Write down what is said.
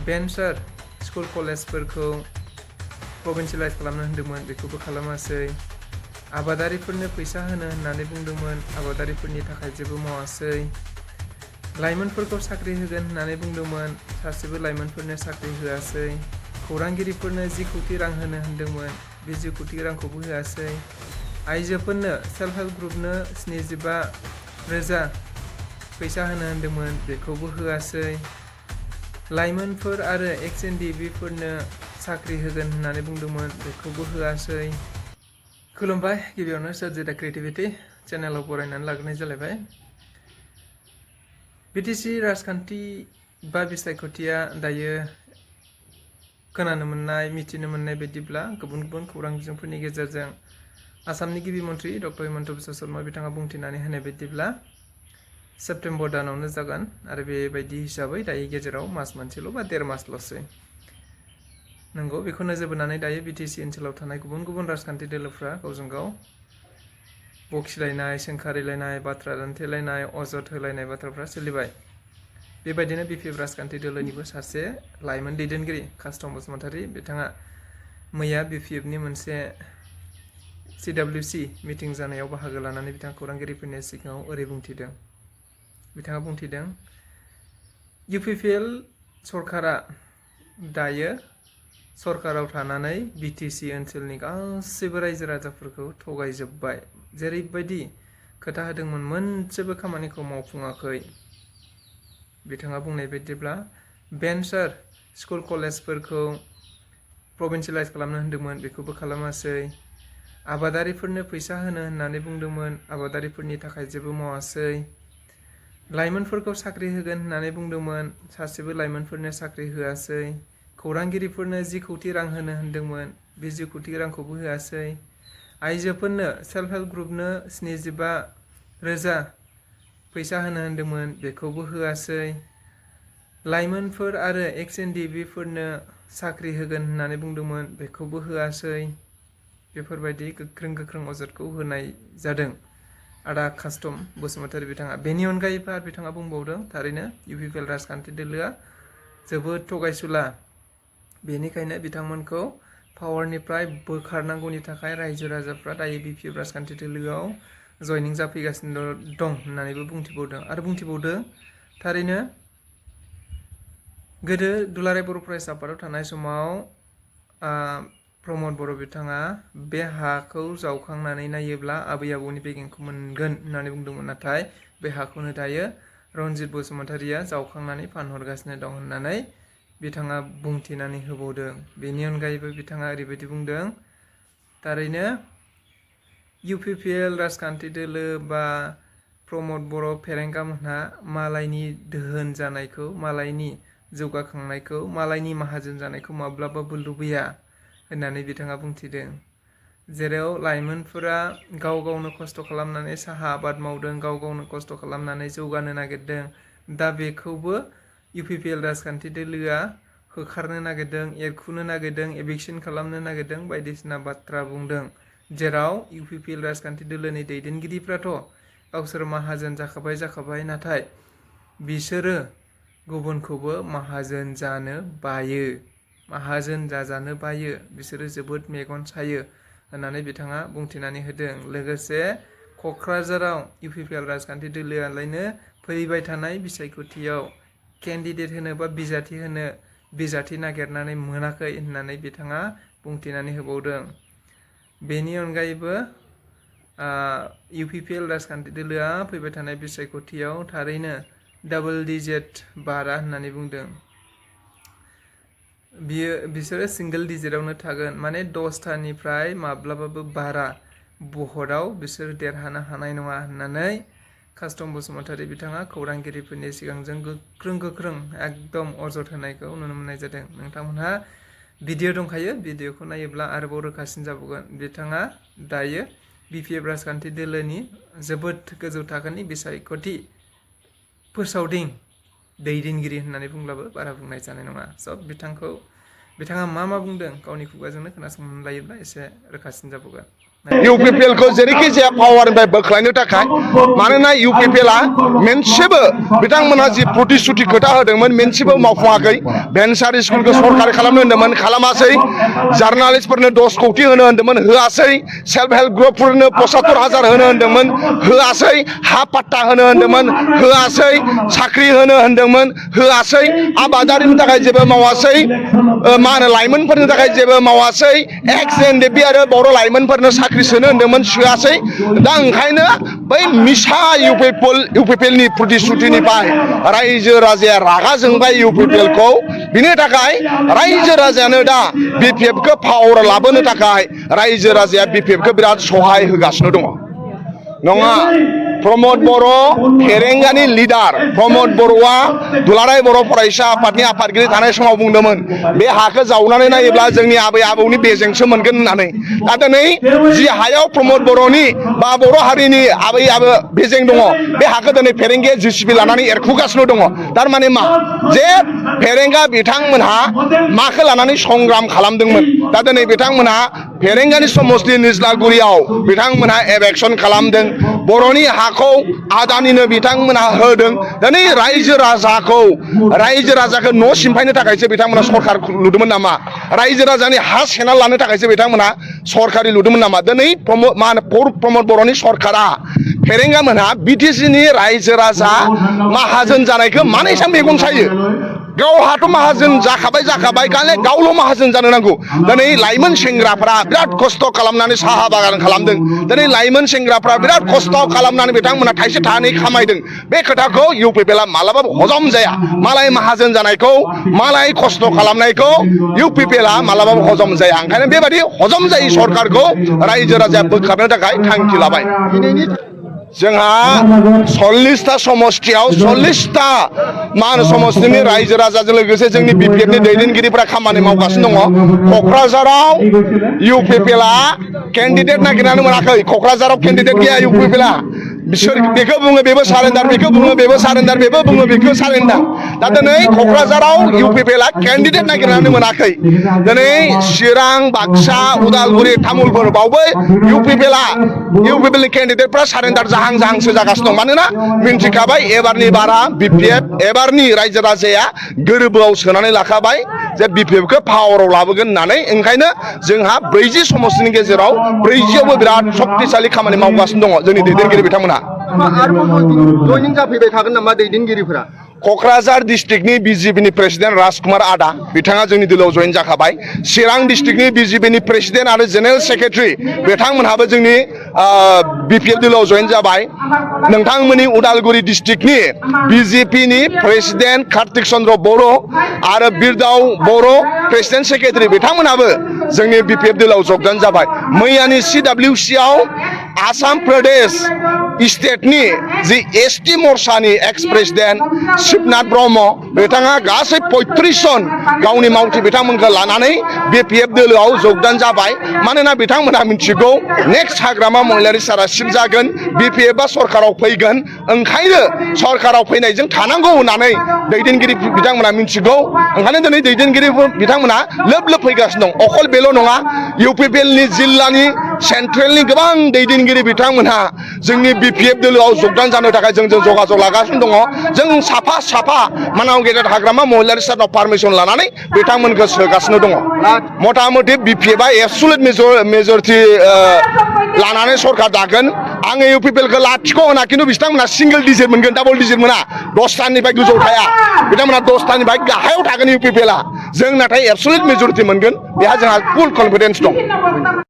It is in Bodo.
भेन्सार स्कुल कलेजफोरखौ प्रभिन्सियेलाइज खालामनो होन्दोंमोन, बेखौबो खालामासै। आबादारिफोरनो फैसा होनो होननानै बुंदोंमोन, आबादारिफोरनि थाखाय जेबो मावासै। लाइमोनफोरखौ साख्रि होगोन होननानै बुंदोंमोन, सासेबो लाइमोनफोरनो साख्रि होआसै। खौरांगिरिफोरनो 10 कोटि रां होनो होन्दोंमोन, बे 10 कोटि रांखौबो होआसै। आइजोफोरनो सेल्फ हेल्प ग्रुपनो 75,000 फैसा होनो होन्दोंमोन, बेखौबो होआसै। लाइमोनफोर आरो XNDB-फोरनो साख्रि होगोन होननानै बुंदोंमोन, बेखौबो होआसै। खुलुमबाय, गिबियावनो सोरजित क्रिएटिभिटी चेनेलाव बरायनानै लाग्रोनाय जालायबाय। बिटिसि राजखान्थि बा बिसायख'थिया दायो खोनानो मोननाय, मिथिनो मोननाय बायदिब्ला गुबुन गुबुन खौरां बिजोंफोरनि गेजेरजों आसामनि गिबि मन्थ्रि डक्टर हिमन्त बिश्व शर्मा बिथाङा बुंथिनानै होनाय बायदिब्ला सेप्तेम्बर दानावनो जागोन आरो बेबायदि हिसाबै दायो गेजेराव मास मोनसेल' बा 1.5 मासल'सै। नंगौ, बेखौ नोजोर बोनानै दायो बिटिसि ओनसोलाव थानाय गुबुन गुबुन राजखान्थि दोलोफ्रा गावजों गाव बखिलायनाय, सोंखारिलायनाय, बाथ्रा दान्थेलायनाय, अजद होलायनाय बाथ्राफ्रा सोलिबाय। बेबायदिनो बिपिएफ राजखान्थि दोलोनिबो सासे लाइमोन दैदेनगिरि कास्टम बसुमतारी बिथाङा मैया बिपिएफनि मोनसे CWC मिटिं जानायाव बाहागो लानानै बिथाङा खौरांगिरिफोरनि सिगाङाव ओरै बुंथिदों। बिथाङा बुंथिदों, UPPL सरकारा दायो सरकाराव थानानै बिटिसि ओनसोलनि गासैबो रायजो राजाफोरखौ थगायजोब्बाय। जेरैबायदि खोथा होदोंमोन मोनसेबो खामानिखौ मावफुङाखै। बिथाङा बुंनाय बायदिब्ला भेन्सार स्कुल कलेजफोरखौ प्रभिन्सियेलाइज खालामनो होन्दोंमोन, बेखौबो खालामासै। आबादारिफोरनो फैसा होनो होननानै बुंदोंमोन, आबादारिफोरनि थाखाय जेबो मावासै। लाइमोनफोरखौ साख्रि होगोन होननानै बुंदोंमोन, सासेबो लाइमोनफोरनो साख्रि होआसै। खौरांगिरिफोरनो 10 कोटि रां होनो होन्दोंमोन, बे 10 कोटि रांखौबो होआसै। आइजोफोरनो सेल्फ हेल्प ग्रुपनो 75,000 फैसा होनो होन्दोंमोन, बेखौबो होआसै। लाइमोनफोर आरो XNDB-फोरनो साख्रि होगोन होननानै बुंदोंमोन, बेखौबो होआसै। बेफोरबायदि गोख्रों गोख्रों अजदखौ होनाय जादों आदा कास्टम बसुमतारी बिथाङा। बेनि अनगायैबो बिथाङा बुंबावदों, थारैनो UPPL राजखान्थि दोलोआ जोबोद थगायसुला। बेनिखायनो बिथांमोनखौ पावारनिफ्राय बोखारनांगौनि थाखाय रायजो राजाफ्रा दायो बिपिएफ राजखान्थि दोलोआव जयनिं जाफैगासिनो दं होननानैबो बुंथिबावदों। आरो बुंथिबावदों, थारैनो गोदो दुलाराय बर' फरायसा आफादाव थानाय समाव प्रमद बर' बिथाङा बे हाखौ जावखांनानै नायोब्ला आबै आबौनि बेगेंखौ मोनगोन होननानै बुंदोंमोन। नाथाय बे हाखौनो दायो रनजित बसुमतारीया जावखांनानै फानहरगासिनो दं होननानै बिथाङा बुंथिनानै होबावदों। बेनि अनगायैबो बिथाङा ओरैबायदि बुंदों, थारैनो UPPL राजखान्थि दोलो बा प्रमद बर' फेरेंगा मोनहा मालायनि दोहोन जानायखौ, मालायनि जौगाखांनायखौ, मालायनि माहाजोन जानायखौ माब्लाबाबो लुबैया होननानै बिथाङा बुंथिदों। जेराव लाइमोनफोरा गाव गावनो खस्थ' खालामनानै साहा आबाद मावदों, गाव गावनो खस्थ' खालामनानै जौगानो नागिरदों, दा बेखौबो UPPL राजखान्थि दोलोआ होखारनो नागिरदों, एरखुनो नागिरदों, एभिक्सन खालामनो नागिरदों बायदिसिना बाथ्रा बुंदों। जेराव UPPL राजखान्थि दोलोनि दैदेनगिरिफ्राथ' गावसोर माहाजोन जाखाबाय, नाथाय बिसोरो गुबुनखौबो माहाजोन जानो बायो, माहाजोन जाजानो बायो, बिसोरो जोबोद मेगन सायो होननानै बिथाङा बुंथिनानै होदों। लोगोसे क'क्राझाराव UPPL राजखान्थि दोलोआलायनो फैबाय थानाय बिसायख'थियाव केन्डिडेट होनो बा बिजाथि होनो बिजाथि नागिरनानै मोनाखै होननानै बिथाङा बुंथिनानै होबावदों। बेनि अनगायैबो UPPL राजखान्थि दोलोआ फैबाय थानाय बिसायख'थियाव थारैनो डाबल डिजिट बारा होननानै बुंदों। बिसोरो सिंगल डिजिटआवनो थागोन, माने 10थानिफ्राय माब्लाबाबो बारा भटआव बिसोर देरहानो हानाय नङा होननानै कास्टम बसुमतारी बिथाङा खौरांगिरिफोरनि सिगांजों गोख्रों एकदम अजद होनायखौ नुनो मोननाय जादों। नोंथांमोनहा भिडिअ दंखायो, भिडिअखौ नायोब्ला आरोबाव रोखासिन जाबावगोन। बिथाङा दायो बिपिएफ राजखान्थि दोलोनि जोबोद गोजौ थाखोनि बिसायख'थि फोसावदिं दैदेनगिरि होननानै बुंब्लाबो बारा बुंनाय जानाय नङा। बिथाङा मा बुंदों गावनि खुगाजोंनो खोनासंनानै लायोब्ला एसे रोखासिन जाबावगोन। UPPL को जेरैखि जाया पावारनिफ्राय बोख्लायनो थाखाय मानोना UPPL मोनसेबो बिथांमोनहा जि प्रतिश्रुति खोथा होदोंमोन मोनसेबो मावफुङाखै भेन्सार स्कुलखौ सरकारि खालामनो होन्दोंमोन खालामासै जार्नालिस्टफोरनो 10 कोटी होनो होन्दोंमोन होआसै सेल्फ हेल्प ग्रुपफोरनो 75,000 होनो होन्दोंमोन होआसै हा पाट्टा होनो होन्दोंमन होआसै साख्रि होनो होन्दोंमोन होआसै आबादारिनि थाखाय जेबो मावासै मा होनो लाइमोनफोरनि थाखाय जेबो मावासै एक्स एनडिपि आरो बर' लाइमोनफोरनो साख्रि सोनो होन्दोंमोन सोआसै दा ओंखायनो बै मिसा UPPL नि प्रतिश्रुतिनिफ्राय रायजो राजाया रागा जोंबाय UPPL खौ बिनि थाखाय रायजो राजायानो दा BPF खौ पावार लाबोनो थाखाय रायजो राजाया BPF खौ बिराद सहाय होगासिनो दङ नङा प्रमद बर' फेरेंगानि लिडार प्रमद बर'आ दुलाराय बर' फरायसा आफादनि आफादगिरि थानाय समाव बुंदोंमोन बे हाखौ जावनानै नायोब्ला जोंनि आबै आबौनि बेजेंसो मोनगोन होननानै दा दिनै जि हायाव प्रमद बर'नि बा बर' हारिनि आबै आबौ बेजें दङ बे हाखौ दिनै फेरेंगाया JCB लानानै एरखुगासिनो दङ थारमाने मा जे फेरेंगा बिथांमोनहा माखौ लानानै संग्राम खालामदोंमोन दा दिनै बिथांमोनहा फेरेंगानि समस्ति निज्लागुरियाव बिथांमोनहा एबेक्सन खालामदों बर'नि हाखौ आदानिनो बिथांमोनहा होदों दिनै रायजो राजाखौ न' सिमफायनो थाखायसो बिथांमोना सरकार लुदोंमोन नामा रायजो राजानि हा सेना लानो थाखायसो बिथांमोना सरकारि लुदोंमोन नामा दिनै प्रमद बर'नि सरकारा फेरेंगा मोनहा BTC नि रायजो राजा माहाजोन जानायखौ मानो एसां मेगन सायो गावहाथ' माहाजोन जाखाबाय गाले गावल' माहाजोन जानो नांगौ दिनै लाइमोन सेंग्राफ्रा बिराद खस्थ' खालामनानै साहा बागान खालामदों दिनै लाइमोन सेंग्राफ्रा बिराद खस्थ' खालामनानै बिथांमोना थाइसे थाइनै खामायदों बे खोथाखौ UPPL मालाबाबो हजम जाया मालाय माहाजोन जानायखौ मालाय खस्थ' खालामनायखौ UPPL मालाबाबो हजम जाया ओंखायनो बेबायदि हजम जायै सरकारखौ रायजो राजाया बोखारनो थाखाय थांखि लाबाय जोंहा 40टा समष्टियाव 40टा मा होनो समष्टिनि रायजो राजाजों लोगोसे जोंनि BPF नि दैदेनगिरिफोरा खामानि मावगासिनो दङ क'क्राझाराव UPPL केन्डिडेट नागिरनानै मोनाखै क'क्राझाराव केन्डिडेट गैया UPPL बिसोर बेखौ बुङो बेबो सारेन्डार बेखौ बुङो बेबो सारेन्डार बेबो बुङो बेखौ सारेन्डार दा दिनै क'क्राझाराव UPPL केन्डिडेट नागिरनानै मोनाखै दिनै चिरां बाक्सा उदालगुरि तामुलपुर बावबो UPPL नि केन्डिडेटफ्रा सारेन्डार जाहांसो जागासिनो दं मानोना मिन्थिखाबाय एबारनि बारा BPF एबारनि रायजो राजाया गोरबोआव सोनानै लाखाबाय जे BPF खौ पावाराव लाबोगोन होननानै ओंखायनो जोंहा 40 समष्टिनि गेजेराव 40आवबो बिराद शक्तिशाली खामानि मावगासिनो दङ जोंनि दैदेनगिरि बिथांमोना जयनिं जाफैबाय थागोन नामा दैदेनगिरिफोरा क'क्राझार डिस्ट्रिक्टनि BJP नि प्रेसिडेन्ट राजकुमार आदा बिथाङा जोंनि दोलोआव जयेन जाखाबाय चिरां डिस्ट्रिक्टनि BJP नि प्रेसिडेन्ट आरो जेनेरेल सेक्रेटारि बिथांमोनहाबो जोंनि BPF दोलोआव जयेन जाबाय नोंथांमोननि उदालगुरि डिस्ट्रिक्टनि BJP नि प्रेसिडेन्ट कार्तिक चन्द्र बर' आरो बिरदाव बर' प्रेसिडेन्ट सेक्रेटारि बिथांमोनहाबो जोंनि BPF दोलोआव जगदान जाबाय मैयानि CWC आव आसाम प्रदेश स्टेटनि जि ST मोर्चानि एक्स प्रेसिडेन्ट शिबनाथ ब्रह्म बिथाङा गासै 35 जन गावनि मावथि बिथांमोनखौ लानानै BPF दोलोआव जगदान जाबाय मानोना बिथांमोनहा मिथिगौ नेक्स्ट हाग्रामा महिलारि सारा शिब जागोन BPF आ सरकाराव फैगोन ओंखायनो सरकाराव फैनायजों थानांगौ होननानै दैदेनगिरि बिथांमोनहा मिथिगौ ओंखायनो दिनै दैदेनगिरि बिथांमोनहा लोब फैगासिनो दं अकल बेल' नङा UPPL नि जिल्लानि सेन्ट्रेलनि गोबां दैदेनगिरि बिथांमोनहा जोंनि BPF दोलोआव जगदान जानो थाखाय जोंजों जगाजग लागासिनो दङ जों साफा मानाव गेदेर हाग्रामा महिलारि सारनाव पारमिसन लानानै बिथांमोनखौ सोगासिनो दङ मथा मथि BPF आ एबसुलेट मेजरिटि लानानै सरकार दागोन आङो UPPL खौ लाथिख' होना खिन्थु बिथांमोना सिंगल डिजिट मोनगोन डाबल डिजिट मोना 10टानिफ्राय गोजौ थाया बिथांमोना 10टानिफ्राय गाहायाव थागोन UPPL जों नाथाय एबसुलेट मेजरिटि मोनगोन बेहा जोंहा फुल कनफिडेन्स दं